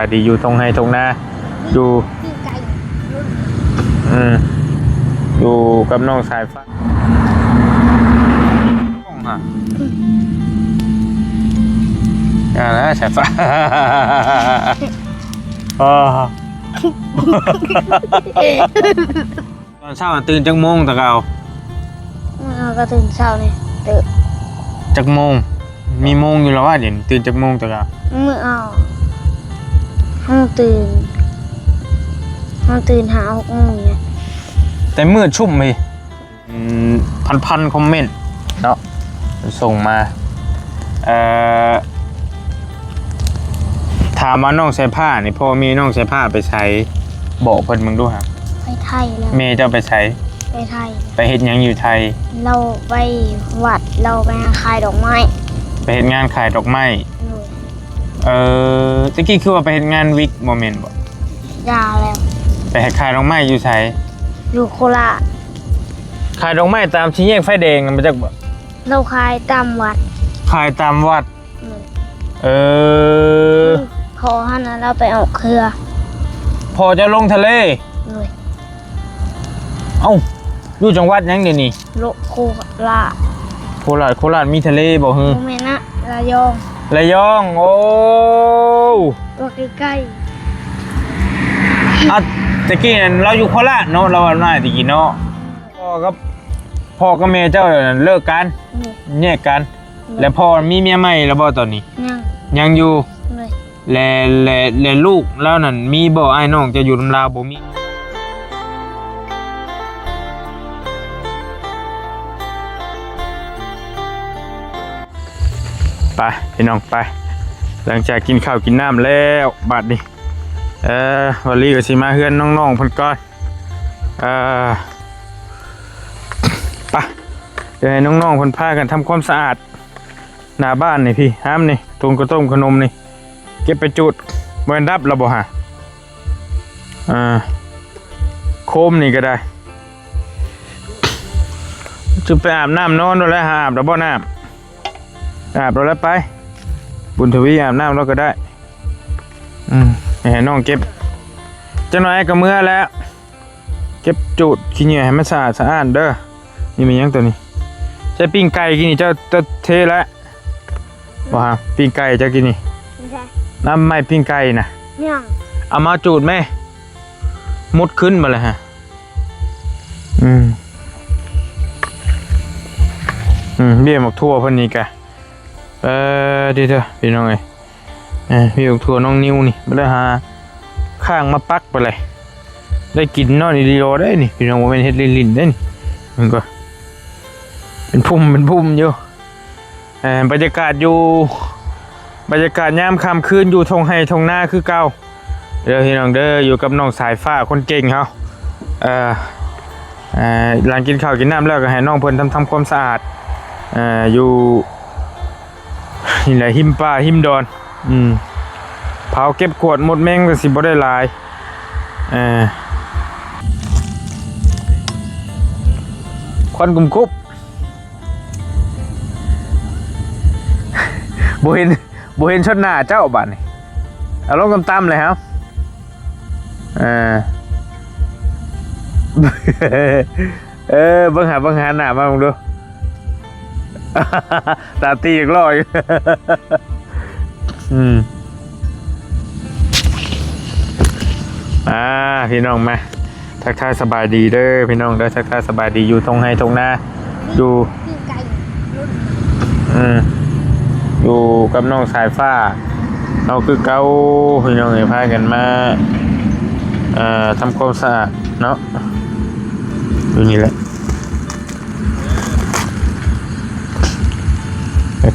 ສະບາຍດີ ຢູ່ທົ່ງໄຮ່ທົ່ງນາ ຢູ່ ຢູ່ໄກ ເອີ ຢູ່ກັບນ້ອງສາຍຟ້າ ອ່າ ສາຍຟ້າ ເອີ ຕອນເຊົ້າຕື່ນຈັກໂມງແຕ່ເກົ່າ? ມື້ເຮົາກໍຕື່ນເຊົ້ານີ້ຕື່ນ ຈັກໂມງ? ມີໂມງຢູ່ແລ້ວວ່າ ດຽວນີ້ຕື່ນຈັກໂມງແຕ່ເກົ່າ? ມື້ເຮົາ ເຮົາຕື່ນ ເຮົາຕື່ນຫ້າຫົກໂມງນີ້ ແຕ່ມື້ຊຸ່ມພີ້ ອືມ ພັນໆຄອມເມັນເນາະ ສົ່ງມາ ເອີ ຖາມວ່ານ້ອງສາຍຟ້ານີ້ ພໍ່ແມ່ນ້ອງສາຍຟ້າໄປໃສ? ບອກເພິ່ນເບິ່ງດູຫາ. ໄປໄທແລ້ວ. ແມ່ເຈົ້າໄປໃສ? ໄປໄທ. ໄປເຮັດຫຍັງຢູ່ໄທ? ລາວໄປວັດ ລາວໄປຫາຂາຍດອກໄມ້. ໄປເຮັດງານຂາຍດອກໄມ້? ໂດຍ. ເອີ ແຕ່ກີ້ຄືວ່າໄປເຮັດງານວິກ ບໍ່ແມ່ນບໍ? ຢ່າແລ້ວ. ໄປຂາຍດອກໄມ້ຢູ່ໃສ? ຢູ່ໂຄລາດ. ຂາຍດອກໄມ້ຕາມສີ່ແຍກໄຟແດງນະ ບໍ່ຈັກບໍ? ລາວຂາຍຕາມວັດ. ຂາຍຕາມວັດ. ໂດຍ. ເອີ ພໍ່ຫັ້ນນະ ລາວໄປອອກເຮືອ. ພໍ່ເຈົ້າລົງທະເລ? ໂດຍ. ເອົ້າ ຢູ່ຈັງຫວັດຫຍັງດຽວນີ້? ໂລ ໂຄລາດ. ໂຄລາດ ໂຄລາດມີທະເລບໍ່? ຮື ບໍ່ແມ່ນນະ ລະຍອງ. ລະຍອງ ໂອ້ ວ່າໃກ້ໆ. ອາ ແຕ່ກີ້ນັ້ນລາວຢູ່ໂຄລາດເນາະ ລາວວ່າມາແຕ່ກີ້ເນາະ. ພໍ່ກັບ ພໍ່ກັບແມ່ເຈົ້ານັ້ນເລີກກັນ? ໂດຍ. ແຍກກັນ. ແລ້ວພໍ່ມີເມຍໃໝ່ແລ້ວບໍ່ຕອນນີ້? ຍັງ. ຍັງຢູ່? ໂດຍ. ແລະ ແລະ ແລະລູກລາວນັ້ນມີບໍ່? ອ້າຍນ້ອງເຈົ້າຢູ່ນຳລາວບໍ່ມີ? ໄປພີ່ນ້ອງໄປ ຫຼັງຈາກກິນເຂົ້າກິນນ້ຳແລ້ວບາດນີ້ ເອີ ວາລີກໍຊິມາເຮືອນນ້ອງໆເພິ່ນກ່ອນ. ເອີ ໄປ ດຽວໃຫ້ນ້ອງໆເພິ່ນພາກັນທຳຄວາມສະອາດໜ້າບ້ານນີ້ພີ່ ຫ້າມນີ້ ຖົງກະຕົ້ມຂະໜົມນີ້ ເກັບໄປຈູດ. ບໍ່ແມ່ນດັບແລ້ວບໍ່ຫາ? ອ່າ ໂຄມນີ້ກໍໄດ້ ຈະໄປອາບນ້ຳນອນໂລດແຫຼະ. ຫາອາບແລ້ວບໍ່ນ້ຳ? ອາບແລ້ວແຫຼະ ໄປ ບຸນທະວີອາບນ້ຳແລ້ວກໍໄດ້. ອືມ ໃຫ້ນ້ອງເກັບ ຈັກໜ່ອຍກໍເມືອແລ້ວ. ເກັບຈູດຂີ້ເຫຍື້ອໃຫ້ມັນສະອາດສະອ້ານເດີ. ນີ້ແມ່ນຫຍັງໂຕນີ້? ໃສ່ປີ້ງໄກ່ກີ້ນີ້ ເຈົ້າ ເຈົ້າເທແລ້ວບໍ່ຫາ? ປີ້ງໄກ່ເຈົ້າກີ້ນີ້ ໃສ່ນ້ຳໃໝ່ປີ້ງໄກ່ນະ ຍັງ ເອົາມາຈູດແມ້. ໝົດຂຶ້ນມາແລ້ວຫາ. ອືມ ອືມ ເບ້ໝາກຖົ່ວເພິ່ນນີ້ກະ ເອີ ດີເດີ ພີ່ນ້ອງເອີຍ. ເອີ ພີ່ບັກຖົ່ວນ້ອງນິວນີ້ ບໍ່ໄດ້ຫາຂ້າງມາປັກໄປເລີຍ ໄດ້ກິນນອນອີ່ຫຼີໂລໄດ້ນີ້ພີ່ນ້ອງ ບໍ່ແມ່ນເຮັດຫຼິ້ນໆເດ້ນີ້. ມັນກໍເປັນພຸ່ມເປັນພຸ່ມຢູ່. ເອີ ບັນຍາກາດຢູ່ ບັນຍາກາດຍາມຄ່ຳຄືນຢູ່ທົ່ງໄຮ່ທົ່ງນາຄືເກົ່າ. ເດີພີ່ນ້ອງເດີ ຢູ່ກັບນ້ອງສາຍຟ້າຄົນເກັ່ງເຮົາ. ເອີ ເອີ ຫຼັງກິນເຂົ້າກິນນ້ຳແລ້ວກໍໃຫ້ນ້ອງເພິ່ນທຳ ທຳຄວາມສະອາດ ເອີ ຢູ່ນີ້ແຫຼະ ຮິມປ່າຮິມດອນ. ອືມ ເຜົາເກັບກວາດມົດແມງກໍຊິບໍ່ໄດ້ຫຼາຍ. ເອີ ຄວັນກຸບໆ. ບໍ່ເຫັນ ບໍ່ເຫັນຊົນໜ້າເຈົ້າບາດນີ້ ເອົາລົງຕ່ຳໆເລີຍເຮົາ. ເອີ ເອີ ເບິ່ງຫາ ເບິ່ງຫາໜ້າມາເບິ່ງດູ ຕາຕີຢາກຫຼໍ່ຢູ່. ອືມ ອ່າ ພີ່ນ້ອງມາ ທັກທາຍສະບາຍດີເດີພີ່ນ້ອງເດີ ທັກທາຍສະບາຍດີ ຢູ່ທົ່ງໄຮ່ທົ່ງນາ ຢູ່ ເອີ ຢູ່ກັບນ້ອງສາຍຟ້າເຮົາຄືເກົ່າ ພີ່ນ້ອງເອີຍ ພາກັນມາ ເອີ ທຳຄວາມສະອາດເນາະ ຢູ່ນີ້ແຫຼະ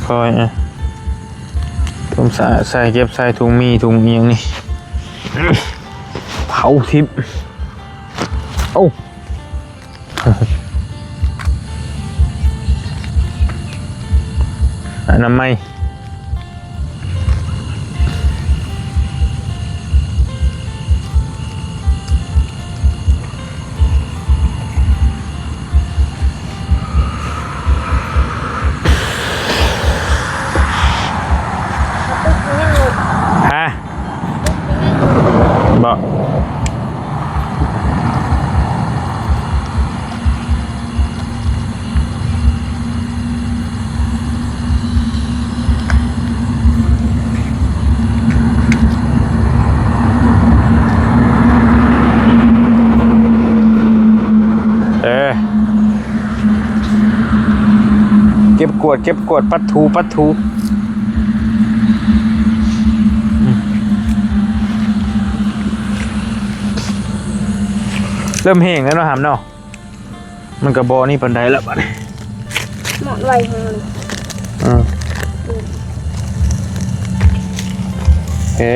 ຄ່ອຍໆ ອ່ະ ທຳຄວາມສະອາດ ໃສ່ ເກັບໃສ່ຖົງໝີ່ ຖົງອີ່ຫຍັງນີ້ ເຜົາຖິ້ມ ໂອ້ ອະນາໄມ ຮະ? ບໍ່? ເອີ ເກັບກວາດ ເກັບກວາດ ປັດຖູ ປັດຖູ ອືມ ເລີ່ມແຫ້ງແລ້ວເນາະ ຫຳເນາະ. ມັນກໍບໍ່ນີ້ປານໃດລະບາດນີ້ ໝົດໄວແຮງເລີຍ ອືມ ເອີ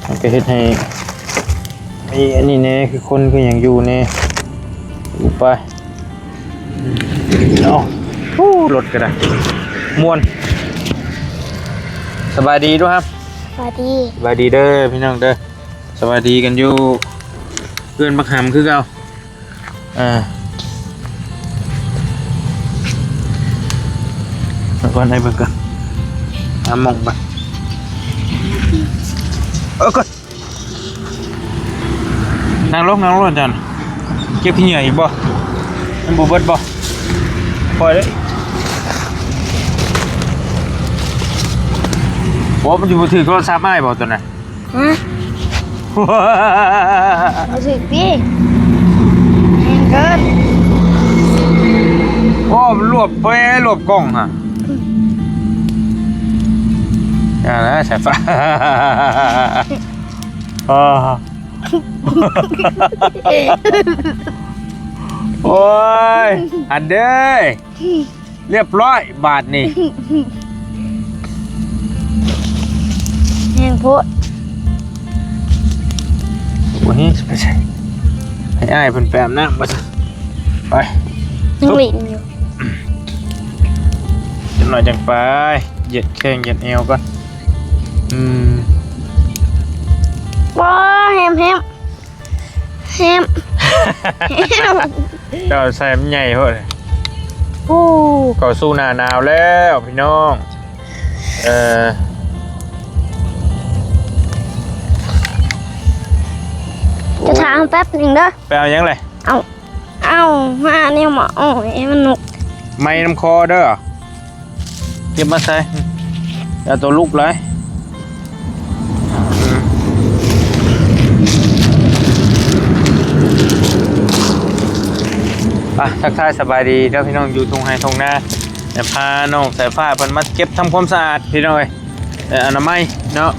ມັນກໍເຮັດໃຫ້ມີອັນນີ້ແດ່ ຄືຄົນຄືຫຍັງຢູ່ແດ່ ຢູ່ໄປເນາະ. ໂອ້ ລົດກໍໄດ້ ມ່ວນ. ສະບາຍດີດູຄັບ ສະບາຍດີ ສະບາຍດີເດີພີ່ນ້ອງເດີ. ສະບາຍດີກັນຢູ່ເຮືອນບັກຫຳຄືເກົ່າ. ເອີ ເບິ່ງກ່ອນ ໃຫ້ເບິ່ງກ່ອນ ຫາໝ່ອງກ່ອນ ເອີ ກ່ອນ ນັ່ງລົງ ນັ່ງລົງ ອາຈານ ເກັບຂີ້ເຫຍື້ອອີກບໍ່? ມັນບໍ່ເບິດບໍ່? ປ່ອຍເດ້. ໂອ້ ມັນຊິບໍ່ຖືກໂທລະສັບອ້າຍບໍ່ຕົວນັ້ນ? ຮະ? ເອົາຖືກຕິ ແຮງເກີນ. ໂອ້ ມັນລວບແປ້ ລວບກ້ອງຫະ. ຢ່າລະ ສາຍຟ້າ ອໍ ໂອ້ຍ ອັນເດີ. ຮຽບຮ້ອຍບາດນີ້ ແຮງໂພດ. ໂອ້ຍ ໄປໃສ ໃຫ້ອ້າຍເພິ່ນໄປອາບນ້ຳ ວ່າຊັ້ນ ໄປ ຍັງຫຼິ້ນຢູ່ ຈັກໜ້ອຍຈັ່ງໄປ ຢຽດແຂ້ງຢຽດແອວກ່ອນ. ອືມ ໂອ້ ແຮມໆ. ແຮມ ແຮມ ເຈົ້າໃສ່ມັນໃຫຍ່ໂພດ. ໂອ້ ເຂົ້າສູ່ໜ້າໜາວແລ້ວພີ່ນ້ອງ. ເອີ ຈະຖາມແປັບໜຶ່ງເດີ ໄປເອົາຫຍັງແຫຼະ? ເອົາ ເອົາ ມາແນວມາ ໂອ້ຍ ມັນນົກ ໄມ້ນຳຄໍເດີ. ເກັບມາໃສ່ ຢ່າໂຕລຸກຫຼາຍ. ໄປ ທັກທາຍສະບາຍດີເດີພີ່ນ້ອງ ຢູ່ທົ່ງໄຮ່ທົ່ງນາ ຈະພານ້ອງສາຍຟ້າເພິ່ນມາເກັບທຳຄວາມສະອາດພີ່ນ້ອງເອີຍ. ເອີ ອະນາໄມເນາະ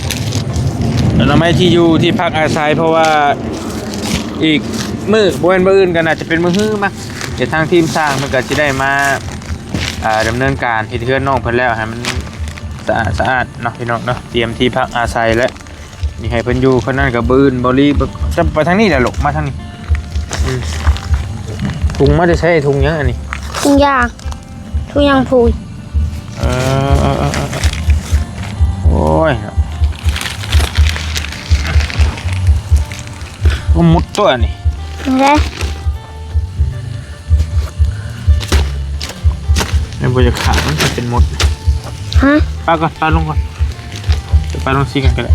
ອະນາໄມທີ່ຢູ່ທີ່ພັກອາໄສ ເພາະວ່າອີກມື້ ບໍ່ແມ່ນມື້ອື່ນກໍໜ້າຈະເປັນມື້ຮືມາ ດຽວທາງທີມຊ່າງເພິ່ນກໍຊິໄດ້ມາ ອ່າ ດຳເນີນການເຮັດເຮືອນນ້ອງເພິ່ນແລ້ວ ໃຫ້ມັນສະອາດ ສະອາດເນາະພີ່ນ້ອງເນາະ. ຕຽມທີ່ພັກອາໄສແລ້ວ ນີ້ໃຫ້ເພິ່ນຢູ່ ຄົນນັ້ນກໍບືນບໍລີ ຈະໄປທາງນີ້ແຫຼະລູກ ມາທາງນີ້. ອືມ ຖົງມາແຕ່ໃສ? ຖົງຫຍັງອັນນີ້? ຖົງຢາງ ຖົງຢາງຜຸຍ. ເອີ ໂອ້ຍ ກໍມຸດຕົວນີ້ ນີ້ເດ້. ແມ່ນບໍ່ຢາກຂາດ ມັນເປັນມົດ. ຮະ? ປະກ່ອນ ປະລົງກ່ອນ ໄປປະລົງຊິກັນກໍໄດ້.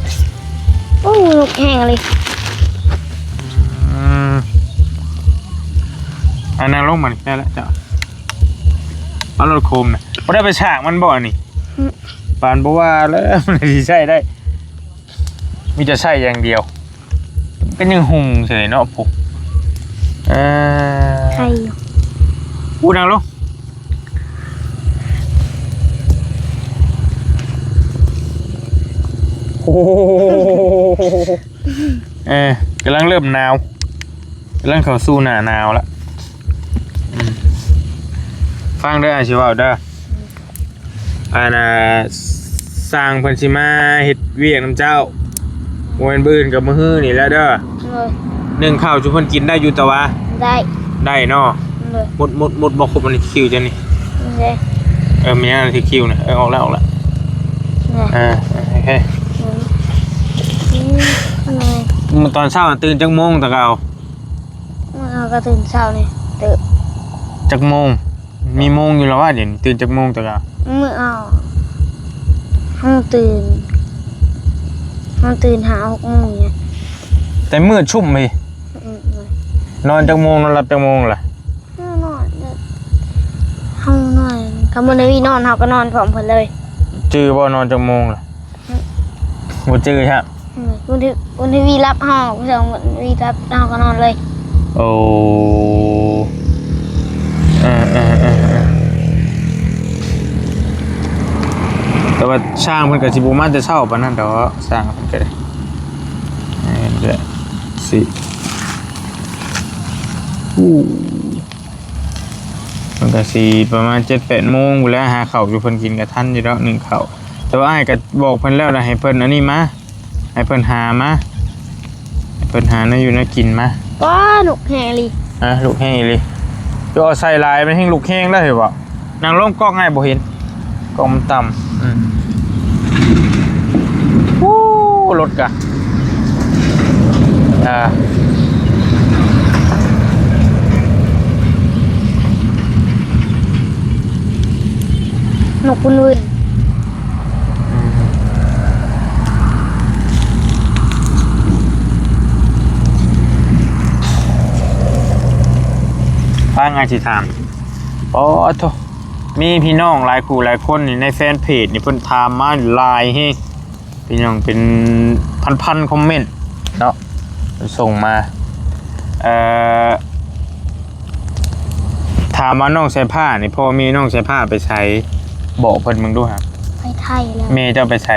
ໂອ້ ແຮງເລີຍ. ອືມ ອ່າ ນັ່ງລົງມານີ້ ໄດ້ແລ້ວເຈົ້າ. ເອົາລົດໂຄມນະ ບໍ່ໄດ້ໄປສາກມັນບໍ່ອັນນີ້? ອືມ ປານບໍ່ວ່າແລ້ວ ມັນຊິໃຊ້ໄດ້. ມີແຕ່ໃຊ້ຢ່າງດຽວ ກໍຍັງຫຸ່ງເສີຍເນາະພຸ້ນ. ເອີ ໃຊ່ຢູ່ ຜູ້ນັ່ງລົງ. ໂອ້ ເອີ ກຳລັງເລີ່ມໜາວ ກຳລັງເຂົ້າສູ່ໜ້າໜາວລະ. ອືມ ຟັງເດີ ອ້າຍຊິເວົ້າເດີ. ອັນນ່າ ຊ່າງເພິ່ນຊິມາເຮັດວຽກນຳເຈົ້າ ບໍ່ແມ່ນມື້ອື່ນກໍມື້ຮືນີ້ແຫຼະເດີ. ໂດຍ ໜຶ້ງເຂົ້າສູ່ເພິ່ນກິນໄດ້ຢູ່ຕະຫວາ? ໄດ້ ໄດ້ເນາະ. ໂດຍ ໝົດ ໝົດ ໝົດບໍ່ຄົບອັນນີ້ຄິວເຈົ້ານີ້? ໂດຍ ເອີ ແມ່ນອັນທີ່ຄິວນະ. ເອີ ອອກແລ້ວ ອອກແລ້ວ. ໂດຍ ເອີ ໂອເຄ. ອືມ ອືມ ມື້ຕອນເຊົ້າຕື່ນຈັກໂມງແຕ່ເກົ່າ? ມື້ເຮົາກໍຕື່ນເຊົ້ານີ້ເຕີບ. ຈັກໂມງ? ມີໂມງຢູ່ແລ້ວວະ ດຽວນີ້ຕື່ນຈັກໂມງແຕ່ເກົ່າ? ມື້ເຮົາ ເຮົາຕື່ນ ເຮົາຕື່ນຫ້າຫົກໂມງນີ້. ແຕ່ມືດຊຸ້ມພີ້. ອືມ ນອນຈັກໂມງ ນອນຫຼັບຈັກໂມງລະ? ນອນ ເຮົານອນ ຄັນບໍ່ໄດ້ນອນ ເຮົາກໍນອນພ້ອມເພິ່ນເລີຍ. ຈື່ບໍ່ ນອນຈັກໂມງລະ? ອືມ ບໍ່ຈື່ຊະ. ອືມ ວັນທີ ວັນທີວີລັບເຮົາ ວັນທີວີລັບເຮົາກໍນອນເລີຍ. ໂອ້ ເອີໆໆໆ ແຕ່ວ່າຊ່າງເພິ່ນກໍຊິບໍ່ມາແຕ່ເຊົ້າປານນັ້ນດອກ ຊ່າງເພິ່ນກໍໄດ້ ເອີ ເດີ ຊິ ໂອ້ ມັນກະຊິປະມານເຈັດແປດໂມງພຸ້ນແຫຼະ ຫາເຂົ້າຢູ່ເພິ່ນກິນກະທັນຢູ່ດອກ ໜຶ້ງເຂົ້າ. ແຕ່ວ່າອ້າຍກະບອກເພິ່ນແລ້ວນະ ໃຫ້ເພິ່ນອັນນີ້ມາ ໃຫ້ເພິ່ນຫາມາ ໃຫ້ເພິ່ນຫາແນວຢູ່ແນວກິນມາ. ປ້າ ລຸກແຮງອີ່ຫຼີ. ຮະ ລຸກແຮງອີ່ຫຼີ. ຄືເອົາໃສ່ຫຼາຍ ມັນແຮ່ງລຸກແຮງໄດ້ເຫັນບໍ່? ນັ່ງລົງກ້ອງໃຫ້ບໍ່ເຫັນ ກ້ອງມັນຕ່ຳ. ອືມ ໂອ້ ລົດກະ ອ່າ ນົກເພິ່ນວືນ. ອືມ ຟັງອ້າຍຊິຖາມ. ໂອ້ໂທ້ ມີພີ່ນ້ອງຫຼາຍຄູ່ຫຼາຍຄົນນີ້ ໃນແຟນເພຈນີ້ເພິ່ນຖາມມາຫຼາຍແຮງ ພີ່ນ້ອງເປັນພັນໆຄອມເມັນເນາະ ເພິ່ນສົ່ງມາ ເອີ ຖາມວ່ານ້ອງສາຍຟ້ານີ້ ພໍ່ແມ່ນ້ອງສາຍຟ້າໄປໃສ? ບອກເພິ່ນເບິ່ງດູຫາ. ໄປໄທແລ້ວ. ແມ່ເຈົ້າໄປໃສ?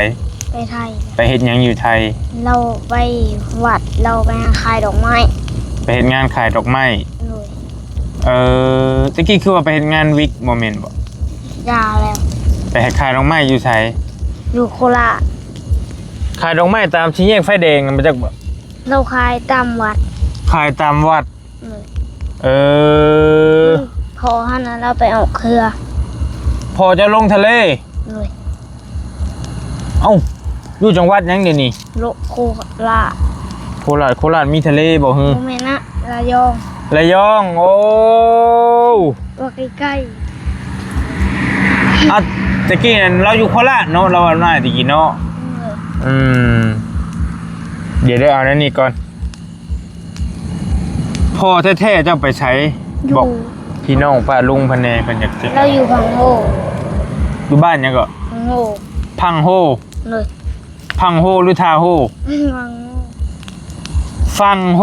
ໄປໄທ. ໄປເຮັດຫຍັງຢູ່ໄທ? ລາວໄປວັດ ລາວໄປຫາຂາຍດອກໄມ້. ໄປເຮັດງານຂາຍດອກໄມ້. ໂດຍ. ເອີ ຕະກີ້ຄືວ່າໄປເຮັດງານວິກບໍ່ແມ່ນບໍ່? ຢ່າແລ້ວ. ໄປເຮັດຂາຍດອກໄມ້ຢູ່ໃສ? ຢູ່ໂຄລາດ. ຂາຍດອກໄມ້ຕາມສີ່ແຍກໄຟແດງນັ້ນບໍ່ຈັກບໍ່? ລາວຂາຍຕາມວັດ. ຂາຍຕາມວັດ. ໂດຍ. ເອີ ພໍ່ຫັ້ນນະ ລາວໄປອອກເຮືອ. ພໍ່ເຈົ້າລົງທະເລ? ໂດຍ. ເອົ້າ ຢູ່ຈັງຫວັດຫຍັງດຽວນີ້? ໂລ ໂຄລາດ. ໂຄລາດ ໂຄລາດມີທະເລບໍ່? ບໍ່ແມ່ນນະ ລະຍອງ. ລະຍອງ ໂອ້ ວ່າໃກ້ໆ. ອາ ຕະກີ້ນັ້ນລາວຢູ່ໂຄລາດເນາະ ລາວເວົ້າມາຕະກີ້ເນາະ. ເອີ ອືມ ດຽວ ດຽວເອົາແນວນີ້ກ່ອນ. ພໍ່ແທ້ໆເຈົ້າໄປໃສ? ຢູ່ ບອກພີ່ນ້ອງປ້າລຸງເພິ່ນແດ່ ເພິ່ນຢາກຈະ ລາວຢູ່ພັງໂຮ. ຢູ່ບ້ານຫຍັງເກາະ? ພັງໂຮ. ພັງໂຮ. ໂດຍ. ພັງໂຮ ຫຼື ທ່າໂຮ? ພັງໂຮ. ຝັ່ງໂຮ.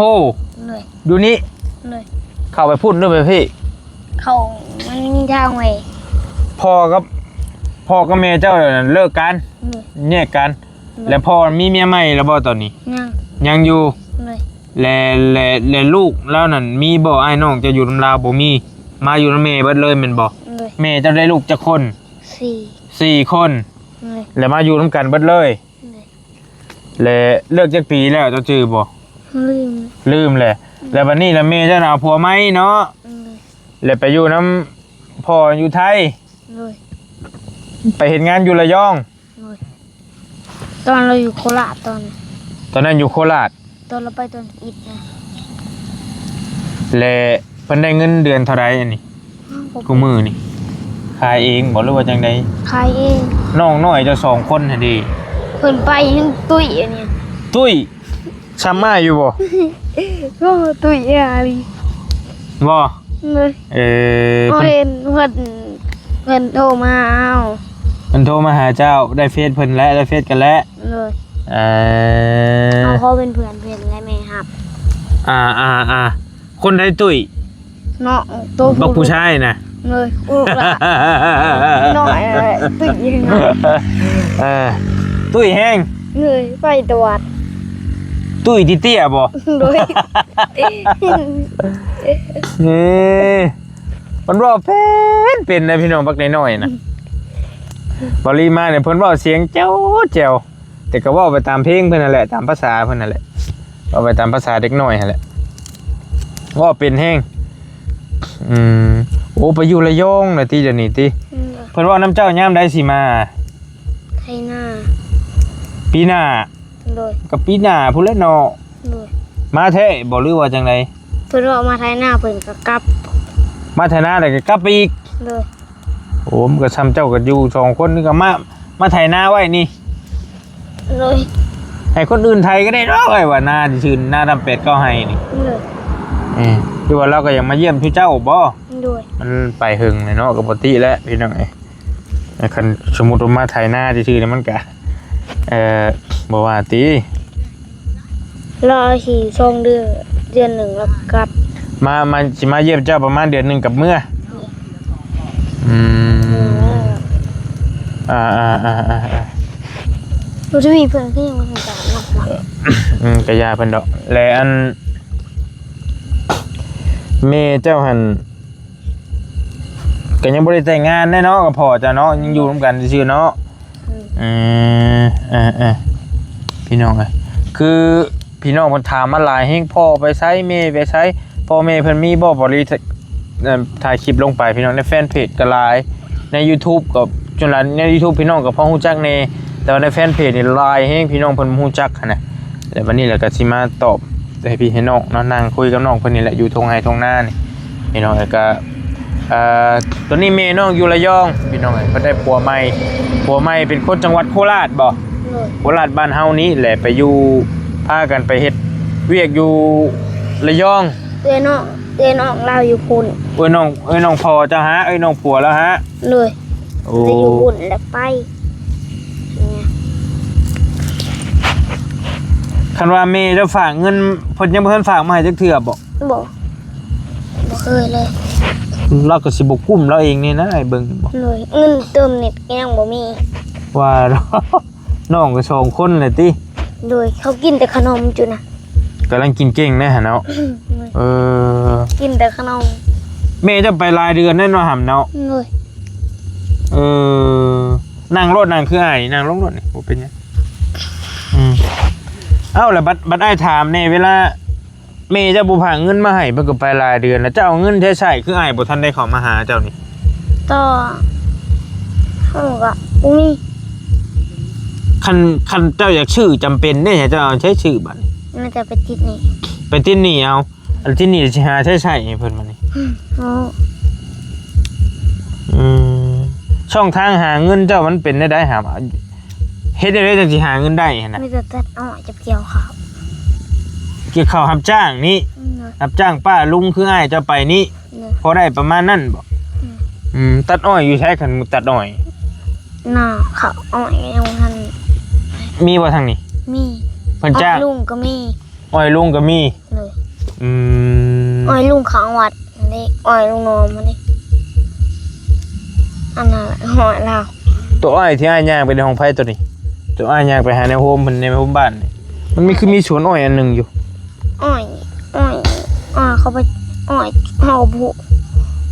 ໂດຍ. ຢູ່ນີ້? ໂດຍ. ເຂົ້າໄປພຸ້ນ ຫຼື ໄປພີ້? ເຂົ້າ ມັນມີທາງໄວ້. ພໍ່ກັບ ພໍ່ກັບແມ່ເຈົ້າເລີກກັນ? ໂດຍ. ແຍກກັນ? ໂດຍ. ແລ້ວພໍ່ມີເມຍໃໝ່ແລ້ວບໍ່ຕອນນີ້? ຍັງ. ຍັງຢູ່? ໂດຍ. ແລະ ແລະ ແລະລູກລາວນັ້ນມີບໍ່? ອ້າຍນ້ອງເຈົ້າຢູ່ນຳລາວບໍ່ມີ ມາຢູ່ນຳແມ່ເບິດເລີຍແມ່ນບໍ່? ໂດຍ. ແມ່ເຈົ້າໄດ້ລູກຈັກຄົນ? ສີ່ ສີ່ຄົນ. ໂດຍ. ແລະມາຢູ່ນຳກັນເບິດເລີຍ? ໂດຍ. ແລະເລີກຈັກປີແລ້ວ ເຈົ້າຈື່ບໍ່? ລືມ ລືມແຫຼະ. ແລ້ວບັດນີ້ລະແມ່ເຈົ້ານະເອົາຜົວໃໝ່ເນາະ? ໂດຍ. ແລະໄປຢູ່ນຳພໍ່ຢູ່ໄທ? ໂດຍ. ໄປເຮັດງານຢູ່ລະຍອງ? ໂດຍ. ຕອນລາວຢູ່ໂຄລາດ ຕອນ ຕອນນັ້ນຢູ່ໂຄລາດ ຕອນລາວໄປຕອນອິດນະ. ແລະເພິ່ນໄດ້ເງິນເດືອນເທົ່າໃດອັນນີ້? ຫາ ຄູ່ມື້ນີ້ ຂາຍເອງບໍ່ ຫຼືວ່າຈັ່ງໃດ? ຂາຍເອງ. ນ້ອງນ້ອຍເຈົ້າສອງຄົນຫັ້ນເດ? ເພິ່ນໄປຍັງຕຸ້ຍອັນນີ້ ຕຸ້ຍ ຊ້ຳອ້າຍຢູ່ບໍ່? ໂອ້ ຕຸ້ຍເອີຍ ບໍ່? ເອີ ເອີ ເພິ່ນ ເພິ່ນ ເພິ່ນໂທມາຫາເຮົາ ເພິ່ນໂທມາຫາເຈົ້າ ໄດ້ເຟສເພິ່ນແລ້ວ ໄດ້ເຟສກັນແລ້ວ. ໂດຍ. ເອີ ເຮົາຂໍເປັນເພື່ອນເພິ່ນ ແລະແມ່ຮັບ. ອ່າ ອ່າ ອ່າ ຄົນໃດຕຸ້ຍ? ເນາະ ໂຕ ບັກຜູ້ຊາຍນະ. ເລີຍ ໂອ້ ນ້ອຍ ຕຸ້ຍ ເອີ ຕຸ້ຍແຮງ. ເລີຍ ໄປຕະວັດ ຕຸ້ຍຕິເຕ້ຍບໍ່? ໂດຍ. ເອີ ມັນເວົ້າເປັນ ເປັນນະພີ່ນ້ອງ ບັກນ້ອຍໆນະ. ບາລີມານີ້ເພິ່ນເວົ້າສຽງແຈ່ວໆ ແຕ່ກໍເວົ້າໄປຕາມເພງເພິ່ນຫັ້ນແຫຼະ ຕາມພາສາເພິ່ນຫັ້ນແຫຼະ ເວົ້າໄປຕາມພາສາເດັກນ້ອຍຫັ້ນແຫຼະ ເວົ້າເປັນແຮງ. ອືມ ໂອ້ ໄປຢູ່ລະຍອງລະຕິ ດຽວນີ້ຕິ? ອືມ. ເພິ່ນເວົ້ານຳເຈົ້າຍາມໃດຊິມາ? ໄຖນາ. ປີໜ້າ? ໂດຍ. ກໍປີໜ້າພຸ້ນແຫຼະເນາະ. ໂດຍ. ມາແທ້ບໍ່ ຫຼືວ່າຈັ່ງໃດ? ເພິ່ນເວົ້າມາໄຖນາເພິ່ນກໍກັບ ມາໄຖນາແລ້ວກໍກັບໄປອີກ. ໂດຍ. ໂອ້ ມັນກໍຊ່ຳເຈົ້າກໍຢູ່ສອງຄົນນີ້ກໍມາ ມາໄຖນາໄວ້ນີ້. ໂດຍ. ໃຫ້ຄົນອື່ນໄຖກໍໄດ້ດອກ ເອີຍ ວ່ານາຊື່ໆ ນາດຳແປດເກົ້າໄຮ່ນີ້. ໂດຍ. ເອີ ຫຼືວ່າລາວກໍຢາກມາຢ້ຽມຄືເຈົ້າບໍ່? ໂດຍ. ມັນໄປເຫິງແລ້ວເນາະ ກໍບໍ່ຕິແຫຼະພີ່ນ້ອງເອີຍ. ຄັນສົມມຸດວ່າມາໄຖນາຊື່ໆ ນີ້ມັນກະ ເອີ ບໍ່ວ່າຕິ. ລາຊິສອງເດືອນ ເດືອນໜຶ່ງແລ້ວກັບ. ມາ ມາ ຊິມາຢ້ຽມເຈົ້າປະມານເດືອນໜຶ່ງກັບເມືອ. ອືມ ເອີ ອ່າໆໆໆ ບໍ່ໄດ້ມີເພິ່ນຄືຍັງບໍ່ທັນຈະອອກເນາະ. ອືມ ກະຢ່າເພິ່ນດອກ. ແລະ ອັນ ແມ່ເຈົ້າຫັ້ນ ກໍຍັງບໍ່ໄດ້ແຕ່ງງານແນ່ເນາະ ກັບພໍ່ເຈົ້າເນາະ ຍັງຢູ່ນຳກັນຊື່ໆເນາະ. ອືມ ເອີ ເອີ ເອີ ພີ່ນ້ອງເອີຍ ຄືພີ່ນ້ອງເພິ່ນຖາມມາຫຼາຍແຮງ ພໍ່ໄປໃສ ແມ່ໄປໃສ ພໍ່ແມ່ເພິ່ນມີບໍ່ບໍລິ ເອີ ຖ່າຍຄລິບລົງໄປພີ່ນ້ອງ ໃນແຟນເພຈກໍຫຼາຍ ໃນຢູທູບກໍ ສ່ວນຫຼາຍໃນຢູທູບພີ່ນ້ອງກໍພໍຮູ້ຈັກແດ່ ແຕ່ວ່າໃນແຟນເພຈນີ້ຫຼາຍແຮງ ພີ່ນ້ອງເພິ່ນບໍ່ຮູ້ຈັກຫັ້ນນະ. ແລ້ວບັດນີ້ລະກະຊິມາຕອບໃຫ້ພີ່ໃຫ້ນ້ອງເນາະ ນັ່ງຄຸຍກັບນ້ອງເພິ່ນນີ້ແຫຼະ ຢູ່ທົ່ງໄຮ່ທົ່ງນານີ້ພີ່ນ້ອງ. ແລ້ວກະ ເອີ ຕອນນີ້ແມ່ນ້ອງຢູ່ລະຍອງພີ່ນ້ອງເອີຍ ເພິ່ນໄດ້ຜົວໃໝ່ ຜົວໃໝ່ເປັນຄົນຈັງຫວັດໂຄລາດບໍ່? ໂດຍ. ໂຄລາດບ້ານເຮົານີ້ແຫຼະ ໄປຢູ່ ພາກັນໄປເຮັດວຽກຢູ່ລະຍອງ. ເອື້ອຍນ້ອງ ເອື້ອຍນ້ອງລາວຢູ່ພຸ້ນ. ເອື້ອຍນ້ອງ ເອື້ອຍນ້ອງພໍ່ເຈົ້າຫາ ເອື້ອຍນ້ອງຜົວລາວຫາ. ໂດຍ. ໂອ້ ໄປຢູ່ບຸນແລ້ວໄປ. ຄັນວ່າແມ່ເຈົ້າຝາກເງິນ ເພິ່ນຍັງບໍ່ທັນຝາກມາໃຫ້ຈັກເທື່ອບໍ່? ບໍ່ ບໍ່ເຄີຍເລີຍ. ລາວກໍຊິບໍ່ກຸ້ມລາວເອງນີ້ນະ ອ້າຍເບິ່ງບໍ່? ໂດຍ. ເງິນເຕີມເນັດກໍຍັງບໍ່ມີ. ວ່າ ນ້ອງກໍສອງຄົນແຫຼະຕິ? ໂດຍ. ເຂົາກິນແຕ່ຂະໜົມຈຸນະ. ກຳລັງກິນເກັ່ງແນ່ຫັ້ນເນາະ. ໂດຍ. ເອີ ກິນແຕ່ຂະໜົມ. ແມ່ເຈົ້າໄປຫຼາຍເດືອນແລ້ວເນາະ ຫຳເນາະ? ໂດຍ. ເອີ ນັ່ງໂລດ ນັ່ງຄືອ້າຍນີ້ ນັ່ງລົງໂລດນີ້ ບໍ່ເປັນຫຍັງ. ອືມ ເອົ້າ ແລ້ວບັດ ບັດອ້າຍຖາມແດ່ ເວລາແມ່ເຈົ້າບໍ່ພາເງິນມາໃຫ້ ເພິ່ນກໍໄປຫຼາຍເດືອນແລ້ວ ເຈົ້າເອົາເງິນໃສໃຊ້ ຄືອ້າຍບໍ່ທັນໄດ້ເຂົ້າມາຫາເຈົ້ານີ້? ກໍ ເຮົາກໍບໍ່ມີ. ຄັນ ຄັນເຈົ້າຢາກຊື້ຈຳເປັນເດ້ ເຈົ້າເອົາໃສຊື້ບັດນີ້? ໜ້າຈະໄປຕິດໜີ້. ໄປຕິດໜີ້ເອົາ. ອັນທີ່ນີ້ຊິຫາໃຊ້ໃຫ້ເພິ່ນບັດນີ້. ອືມ ໂອ້ ອືມ ຊ່ອງທາງຫາເງິນເຈົ້າມັນເປັນແນວໃດຫາ ເຮັດແນວໃດຈັ່ງຊິຫາເງິນໄດ້ຫັ້ນນະ? ມີແຕ່ຕັດອ້ອຍກັບກ່ຽວເຂົ້າ. ກ່ຽວເຂົ້າຮັບຈ້າງນີ້? ອືມ ຮັບຈ້າງປ້າລຸງຄືອ້າຍເຈົ້າໄປນີ້? ອືມ ພໍໄດ້ປະມານນັ້ນບໍ? ອືມ ອືມ ຕັດອ້ອຍຢູ່ໃສ ຄັນຕັດອ້ອຍ? ນາເຂົ້າອ້ອຍຍັງບໍ່ທັນ. ມີບໍ່ທາງນີ້? ມີ. ເພິ່ນຈ້າງ? ອ້ອຍລຸງກໍມີ. ອ້ອຍລຸງກໍມີ. ໂດຍ. ອືມ ອ້ອຍລຸງຂ້າງວັດຫັ້ນເດ້ ອ້ອຍລຸງນອມຫັ້ນເດ້ ອັນນັ້ນແຫຼະ ອ້ອຍລາວ. ໂຕອ້ອຍທີ່ອ້າຍຍ່າງໄປໃນຫ້ອງໃຜໂຕນີ້? ໂຕອ້າຍຍ່າງໄປຫາໃນໂຮມເພິ່ນ ໃນໂຮມບ້ານນີ້ ມັນມີ ຄືມີສວນອ້ອຍອັນໜຶ່ງຢູ່. ອ້ອຍ ອ້ອຍ ອ້ອຍເຂົາໄປ ອ້ອຍເຮົາບໍ່ຮູ້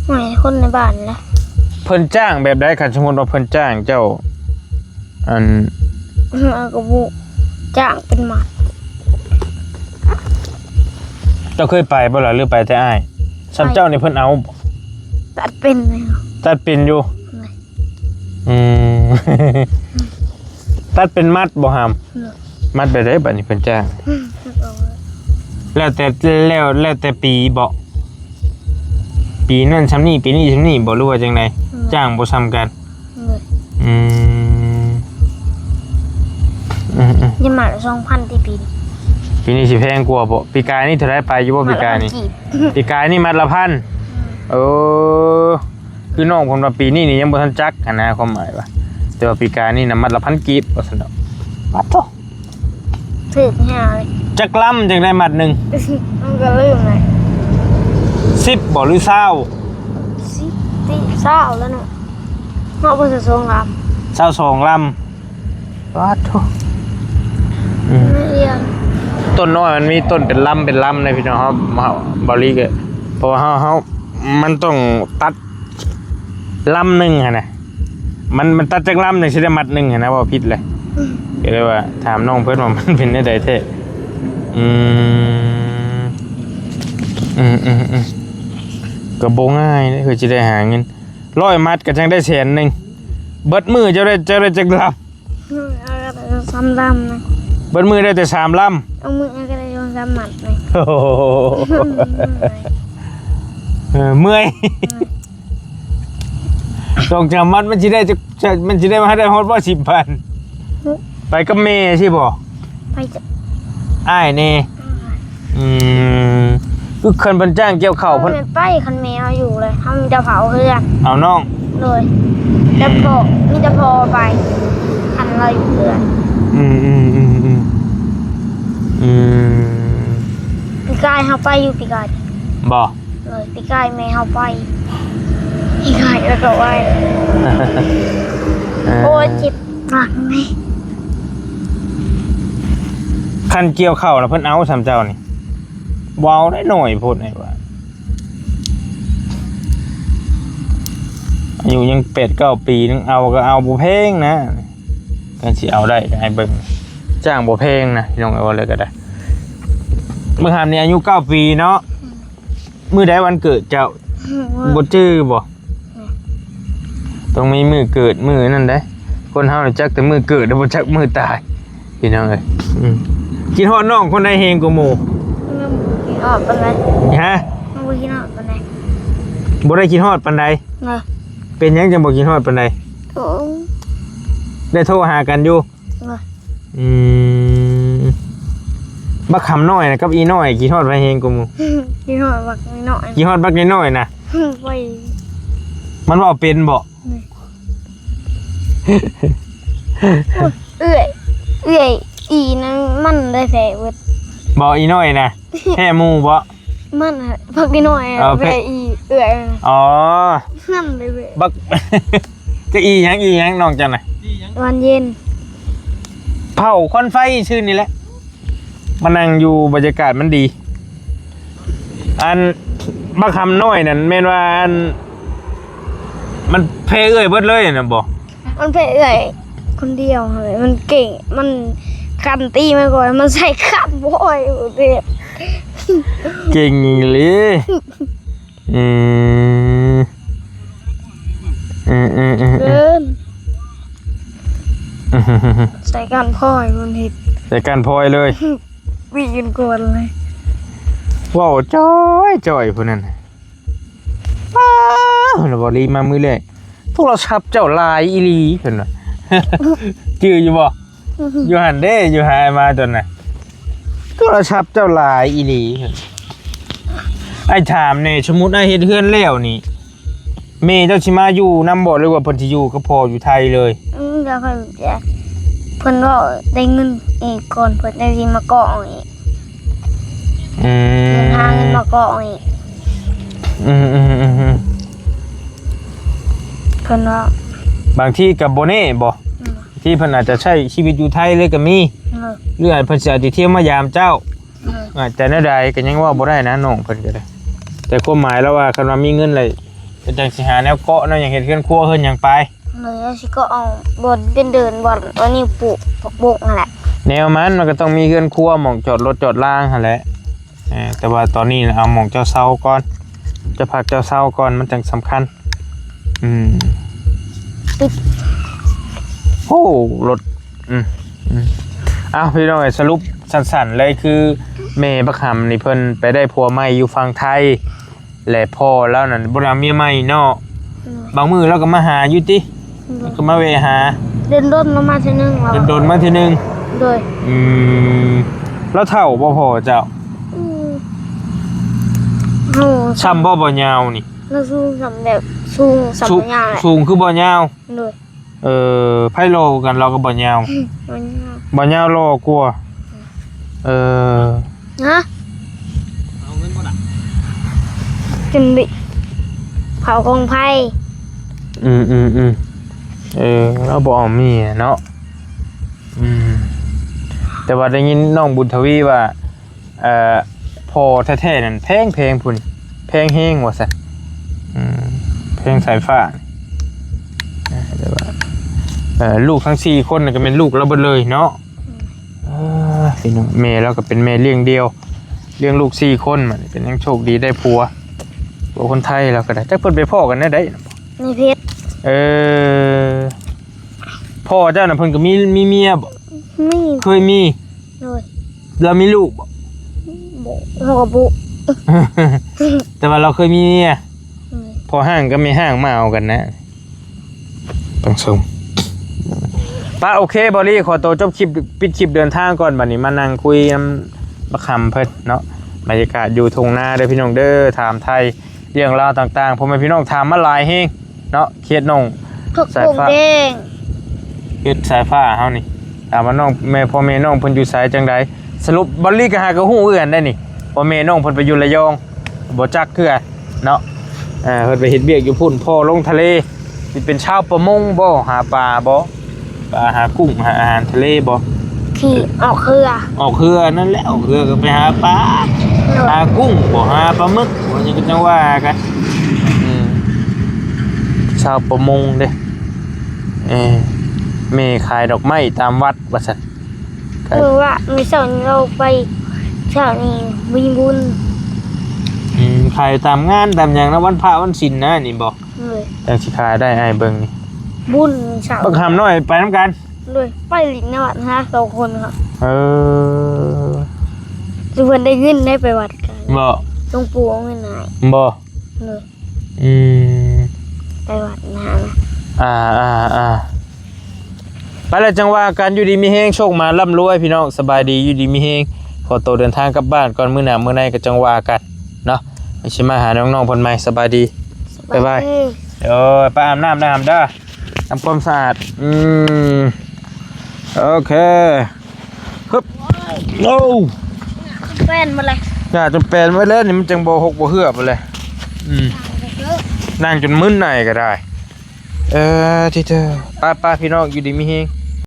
ອ້ອຍຄົນໃນບ້ານນະ. ເພິ່ນຈ້າງແບບໃດ ຄັນສົມມຸດວ່າເພິ່ນຈ້າງເຈົ້າ? ອັນ ເຮົາກໍບໍ່ຈ້າງເປັນໝັດ. ເຈົ້າເຄີຍໄປບໍ່ລະ ຫຼືໄປແຕ່ອ້າຍ? ສ່ຳເຈົ້ານີ້ເພິ່ນເອົາບໍ່? ຕັດເປັນແລ້ວ. ຕັດເປັນຢູ່? ໂດຍ. ອືມ ຕັດເປັນມັດບໍ່ຫຳ? ໂດຍ. ມັດແບບໃດບັດນີ້ເພິ່ນຈ້າງ? ອືມ ແລ້ວແຕ່ ແລ້ວ ແລ້ວແຕ່ປີບໍ? ປີນັ້ນຊ່ຳນີ້ ປີນີ້ຊ່ຳນີ້ບໍ ຫຼືວ່າຈັ່ງໃດ? ໂດຍ. ຈ້າງບໍ່ຊ່ຳກັນ? ໂດຍ. ອືມ ອືມໆ ຍັງມາສອງພັນຕິ ປີນີ້. ປີນີ້ຊິແພງກວ່າບໍ? ປີກາຍນີ້ເທົ່າໃດ ໄປຢູ່ບໍ່ປີກາຍນີ້? ປີກາຍນີ້ມັດລະພັນ. ອືມ ໂອ້ ຄືນ້ອງເພິ່ນວ່າປີນີ້ນີ້ຍັງບໍ່ທັນຈັກຫັ້ນນະ ຄວາມໝາຍວ່າ ແຕ່ວ່າປີກາຍນີ້ນະມັດລະພັນກີບວ່າຊັ້ນດອກ. ປາດໂທ້ ຖືກແຮງເລີຍ. ຈັກລຳຈັ່ງໄດ້ມັດໜຶ່ງ? ມັນກໍລືມແຫຼະ. ສິບບໍ ຫຼືຊາວ? ສິບຕິ ຊາວແລ້ວເນາະ. ເຮົາບໍ່ໃສ່ສອງລຳ ຊາວສອງລຳ. ປາດໂທ້ ອືມ ມັນອຽງ. ຕົ້ນອ້ອຍມັນມີຕົ້ນເປັນລຳເປັນລຳເດ້ພີ່ນ້ອງເຮົາ ເຮົາ ເບົາລີກໍ ເພາະວ່າເຮົາ ເຮົາ ມັນຕ້ອງຕັດລຳໜຶ່ງຫັ້ນນະ ມັນ ມັນຕັດຈັກລຳຈັ່ງຊິໄດ້ມັດໜຶ່ງຫັ້ນນະ ເວົ້າຜິດແຫຼະ. ອືມ ກໍເລີຍວ່າຖາມນ້ອງເພິ່ນວ່າມັນເປັນແນວໃດແທ້. ອືມ ອືມໆໆ ກໍບໍ່ງ່າຍເດ້ ເພື່ອຊິໄດ້ຫາເງິນ ຮ້ອຍມັດກໍຈັ່ງໄດ້ແສນໜຶ່ງ. ເບິດມື້ເຈົ້າໄດ້ ເຈົ້າໄດ້ຈັກລຳ? ເອີ ເອົາແຕ່ສາມລຳນະ. ເບິດມື້ໄດ້ແຕ່ສາມລຳ? ເອົາມື້ກໍໄດ້ສອງສາມມັດນະ. ໂອ້ໂຫ ເອີ ເມື່ອຍ. ເມື່ອຍ ສອງສາມມັດມັນຊິໄດ້ຈັກ ມັນຊິໄດ້ມາໄດ້ຮອດບໍ່ ສິບພັນ? ຫຶ ໄປກັບແມ່ຊີ້ບໍ? ໄປຈະ ອ້າຍແດ່. ອືມ ຄືຄັນເພິ່ນຈ້າງກ່ຽວເຂົ້າ ເພິ່ນ ເຮົາແມ່ນໄປ ຄັນແມ່ເຮົາຢູ່ເລີຍ ເຮົາມີແຕ່ເຝົ້າເຮືອນ. ເອົານ້ອງ ໂດຍ ແຕ່ພໍ່ ມີແຕ່ພໍ່ໄປ ຄັນລາວຢູ່ເຮືອນ. ອືມ ອືມ ອືມ ອືມ ອືມ ປີກາຍເຮົາໄປຢູ່ ປີກາຍ ບໍ່? ເອີ ປີກາຍແມ່ເຮົາໄປ ປີກາຍແລ້ວກໍໄປ. ເອີ ໂອ້ຍ ເຈັບໜັກແມ່. ຄັນກ່ຽວເຂົ້ານະ ເພິ່ນເອົາສ່ຳເຈົ້ານີ້ ບໍ່ເອົາໄດ໋ ໜ້ອຍໂພດ ອ້າຍວ່າ. ອາຍຸຍັງແປດເກົ້າປີ ຍັງເອົາກໍເອົາບໍ່ແພງນະ ຄັນຊິເອົາໄດ້ກໍໃຫ້ເບິ່ງ ຈ້າງບໍ່ແພງນະ ພີ່ນ້ອງເອີຍ ເວົ້າແລ້ວກໍໄດ້. ເບິ່ງຫາມນີ້ອາຍຸເກົ້າປີເນາະ. ມື້ໃດວັນເກີດເຈົ້າ? ບໍ່ຈື່ບໍ່? ຕ້ອງມີມື້ເກີດມື້ນັ້ນເດ້. ຄົນເຮົານີ້ຈັກແຕ່ມື້ເກີດ ແຕ່ບໍ່ຈັກມື້ຕາຍ ພີ່ນ້ອງເອີຍ. ອືມ ຄິດຮອດນ້ອງຄົນໃດແຮງກວ່າໝູ່? ຍັງບໍ່ຄິດຮອດປານໃດ. ຮະ? ຍັງບໍ່ຄິດຮອດປານໃດ. ບໍ່ໄດ້ຄິດຮອດປານໃດ? ນະ. ເປັນຫຍັງຈັ່ງບໍ່ຄິດຮອດປານໃດ? ໂອ້ ໄດ້ໂທຫາກັນຢູ່? ນະ. ອືມ ບັກຄຳນ້ອຍນະກັບອີນ້ອຍ ຄິດຮອດໃຜແຮງກວ່າໝູ່? ຄິດຮອດບັກນ້ອຍ. ຄິດຮອດບັກນ້ອຍນະ? ໂອ້ຍ ມັນເວົ້າເປັນບໍ່? ນີ້ ໂອ້ຍ ເອື້ອຍ ເອື້ອຍອີນັ້ນມັນໄດ້ແທ້ເບິດ. ບໍ່ ອີນ້ອຍນະ ແທ້ໝູ່ບໍ່? ມັນນະ ບັກນ້ອຍ ເອີ ແພ້ ແພ້ອີເອື້ອຍ. ອໍ ນັ້ນເລີຍເວີຍ ບັກ ຈະອີຫຍັງ ອີຫຍັງນ້ອງເຈົ້ານະ? ຫວານເຢັນ ເຜົາຄວັນໄຟຊື່ນີ້ແຫຼະ ມານັ່ງຢູ່ ບັນຍາກາດມັນດີ. ອັນບັກຄຳນ້ອຍນັ້ນແມ່ນວ່າ ອັນ ມັນແພ້ເອື້ອຍເບິດເລີຍນະບໍ່? ມັນແພ້ເອື້ອຍຄົນດຽວຫັ້ນແຫຼະ ມັນເກັ່ງ ມັນຄັນຕີມັນກ່ອນ ມັນໃສ່ຄັນໂອ້ຍ ເກັ່ງອີ່ຫຼີ. ອືມ ອືມ ອືມ ອືມ ເກີນ ໃສ່ກ້ານພອຍມັນເຮັດ ໃສ່ກ້ານພອຍເລີຍ ວີກັນກ່ອນເລີຍ ເວົ້າຈ່ອຍໆ ຜູ້ນັ້ນ. ປ້າ ເພິ່ນວ່າ ບໍ່ລີມາມື້ແລກ ໂທລະສັບເຈົ້າຫຼາຍອີ່ຫຼີ ເພິ່ນວ່າ ຈື່ຢູ່ບໍ່? ຢູ່ຫັ້ນເດ້ ຢູ່ຫາອ້າຍມາຕອນນະ ໂທລະສັບເຈົ້າຫຼາຍອີ່ຫຼີ. ອ້າຍຖາມແດ່ ສົມມຸດອ້າຍເຮັດເຮືອນແລ້ວນີ້ ແມ່ເຈົ້າຊິມາຢູ່ນຳບໍ່ ຫຼືວ່າເພິ່ນຊິຢູ່ກັບພໍ່ຢູ່ໄທເລີຍ? ອືມ ດຽວເພິ່ນຈະ ເພິ່ນເວົ້າໄດ້ເງິນອີກກ່ອນ ເພິ່ນຈັ່ງຊິມາເກາະເອົາອີກ. ອືມ ເດີນທາງມາເກາະອີກ. ອືມໆໆໆ ເພິ່ນວ່າ ບາງທີກໍບໍ່ແນ່ບໍ່? ອືມ ທີ່ເພິ່ນອາດຈະໃຊ້ຊີວິດຢູ່ໄທເລີຍກໍມີ. ເອີ ຫຼືອາດເພິ່ນຊິອາດຈະທ່ຽວມາຢາມເຈົ້າ. ເອີ ອາດຈະແນວໃດກໍຍັງເວົ້າບໍ່ໄດ້ນະ ນ້ອງເພິ່ນກໍໄດ້ ແຕ່ຄວາມໝາຍລາວວ່າ ຄັນວ່າມີເງິນແລ້ວ ກໍຈັ່ງຊິຫາແນວເກາະແນວຫຍັງ ເຮັດເຮືອນຄົວເຮືອນຫຍັງໄປ. ເອີ ຊິກໍເອົາບ່ອນເປັນເດີ່ນ ບ່ອນອັນນີ້ປູກຜັກບຸ້ງຫັ້ນແຫຼະ. ແນວມັນ ມັນກໍຕ້ອງມີເຮືອນຄົວ ໝ່ອງຈອດລົດຈອດລາງຫັ້ນແຫຼະ. ເອີ ແຕ່ວ່າຕອນນີ້ນະ ເອົາໝ່ອງເຈົ້າເຊົາກ່ອນ ເຈົ້າພັກເຈົ້າເຊົາກ່ອນ ມັນຈັ່ງສຳຄັນ. ອືມ ໂອ້ ລົດ ອືມ ອືມ ເອົາ ພີ່ນ້ອງເອີຍ ສະຫຼຸບສັ້ນໆເລີຍ ຄືແມ່ບັກຫຳນີ້ເພິ່ນໄປໄດ້ຜົວໃໝ່ຢູ່ຝັ່ງໄທ ແລະ ພໍ່ລາວນັ້ນບໍ່ໄດ້ເອົາເມຍໃໝ່ເນາະ. ອືມ ບາງມື້ລາວກໍມາຫາຢູ່ຕິ? ອືມ ລາວກໍມາແວ່ຫາ ດົນໆລາວມາເທື່ອໜຶ່ງ. ດົນໆມາເທື່ອໜຶ່ງ. ໂດຍ. ອືມ ລາວເຖົ້າບໍ່ພໍ່ເຈົ້າ? ອືມ ໂອ້ ສ່ຳບໍ່ ບໍ່ຍາວນີ້? ລາວສູງສ່ຳແບບ ສູງສ່ຳ ສູງ ບໍ່ຍາວແຫຼະ ສູງຄືບໍ່ຍາວ. ໂດຍ. ເອີ ໃຜຫຼໍ່ກວ່າກັນ ລາວກັບບໍ່ຍາວ? ບໍ່ຍາວ ບໍ່ຍາວຫຼໍ່ກວ່າ. ເອີ ຮະ ເອົາເງິນບໍ່ລະ? ຈົນໄປເຜົາກອງໄຟ. ອືມໆໆ ເອີ ລາວບໍ່ເອົາເມຍເນາະ. ອືມ ແຕ່ວ່າໄດ້ຍິນນ້ອງບຸນທະວີວ່າ ເອີ ພໍ່ແທ້ໆນັ້ນແພງໆພຸ້ນ ແພງແຮງວ່າຊັ້ນ. ອືມ ແພງສາຍຟ້າ. ເອີ ແຕ່ວ່າ ເອີ ລູກທັງສີ່ຄົນນັ້ນກໍແມ່ນລູກລາວເບິດເລີຍເນາະ. ເອີ ພີ່ນ້ອງ ແມ່ລາວກໍເປັນແມ່ລ້ຽງດ່ຽວ ລ້ຽງລູກສີ່ຄົນ ບັດນີ້ກໍຍັງໂຊກດີໄດ້ຜົວ ຜົວຄົນໄທລາວກໍໄດ້. ຈັກເພິ່ນໄປພໍ້ກັນແນວໃດ? ໃນເຟສ. ເອີ ພໍ່ເຈົ້ານະ ເພິ່ນກໍມີ ມີເມຍບໍ່? ມີ. ເຄີຍມີ? ໂດຍ. ລາວມີລູກບໍ່? ບໍ່ ເຮົາກໍບໍ່ ແຕ່ວ່າລາວເຄີຍມີເມຍ. ໂດຍ. ພໍ່ຮ້າງກັບແມ່ຮ້າງມາເອົາກັນນະ ຕ້ອງສົ່ງ. ປະ ໂອເຄ ບອລລີ ຂໍໂຕຈົບຄລິບ ປິດຄລິບເດີນທາງກ່ອນ ບັດນີ້ມານັ່ງຄຸຍນຳບັກຫຳເພິ່ນເນາະ. ບັນຍາກາດຢູ່ທົ່ງນາເດີພີ່ນ້ອງເດີ ຖາມໄຖ່ເລື່ອງລາວຕ່າງໆ ພໍ່ແມ່ພີ່ນ້ອງຖາມມາຫຼາຍແຮງເນາະ ເຂດນ້ອງ ຜັກ ສາຍ ໂຂງ ຟ້າ ແດງ ເຂດສາຍຟ້າເຮົານີ້ ຖາມວ່ານ້ອງແມ່ ພໍ່ແມ່ນ້ອງເພິ່ນຢູ່ໃສຈັ່ງໃດ. ສະຫຼຸບບອລລີກໍຫາກໍຮູ້ຄືກັນໄດ໋ນີ້ ພໍ່ແມ່ນ້ອງເພິ່ນໄປຢູ່ລະຍອງ ບໍ່ຈັກເທື່ອເນາະ. ເອີ ເພິ່ນໄປເຮັດວຽກຢູ່ພຸ້ນ ພໍ່ລົງທະເລ ຊິເປັນຊາວປະມົງບໍ່ ຫາປາບໍ່ ປາຫາກຸ້ງ ຫາອາຫານທະເລບໍ່? ທີ່ອອກເຮືອ ອອກເຮືອນັ້ນແຫຼະ ອອກເຮືອກໍໄປຫາປາ ໂດຍ ຫາກຸ້ງບໍ່ ຫາປາໝຶກບໍ່ ຫຍັງກໍຈັ່ງວ່າກັນ. ອືມ ຊາວປະມົງເດ້ ເອີ ແມ່ຂາຍດອກໄມ້ຕາມວັດວ່າຊັ້ນ. ເອີ ວ່າມື້ເຊົ້ານີ້ເຮົາໄປ ເຊົ້ານີ້ມີບຸນ ອືມ ຂາຍຕາມງານຕາມຫຍັງນະ ວັນພະວັນສິນນະນີ້ບໍ່? ໂດຍ ຈັ່ງຊິຂາຍໄດ້ ອ້າຍເບິ່ງນີ້ ບຸນເຊົ້າ ບັກຫຳນ້ອຍໄປນຳກັນ. ໂດຍ ໄປຫຼິ້ນໃນວັດຫັ້ນນະ ສອງຄົນເຮົາ ເອີ ຄືເພິ່ນໄດ້ເງິນໄດ້ໄປວັດກັນ ບໍ່ ຫຼວງປູ່ເອົາເງິນໃຫ້ ບໍ່? ໂດຍ ອືມ ໄປວັດຫັ້ນນະ ອ່າໆໆ ໄປແລ້ວຈັ່ງວ່າກັນ ຢູ່ດີມີແຮງ ໂຊກໝານລ່ຳລວຍພີ່ນ້ອງ ສະບາຍດີ ຢູ່ດີມີແຮງ ຂໍໂຕເດີນທາງກັບບ້ານກ່ອນ ມື້ໜ້າມື້ໃນກໍຈັ່ງວ່າກັນເນາະ ຊິມາຫານ້ອງໆເພິ່ນໃໝ່ ສະບາຍດີ ສະບາຍ ບາຍບາຍ ເອີ ໄປອາບນ້ຳນຳເດີ ທຳຄວາມສະອາດ ອືມ ໂອເຄ ຮຶບ ໂອ້ ແປນໝົດເລີຍ ໜ້າຈົນແປນໝົດແລ້ວນີ້ ມັນຈັ່ງບໍ່ຫົກບໍ່ເຫືອບເລີຍ ອືມ ນັ່ງຈົນມຶນໄນກໍໄດ້ ເອີ ທີ່ເທີ ໄປໆ ພີ່ນ້ອງ ຢູ່ດີມີແຮງ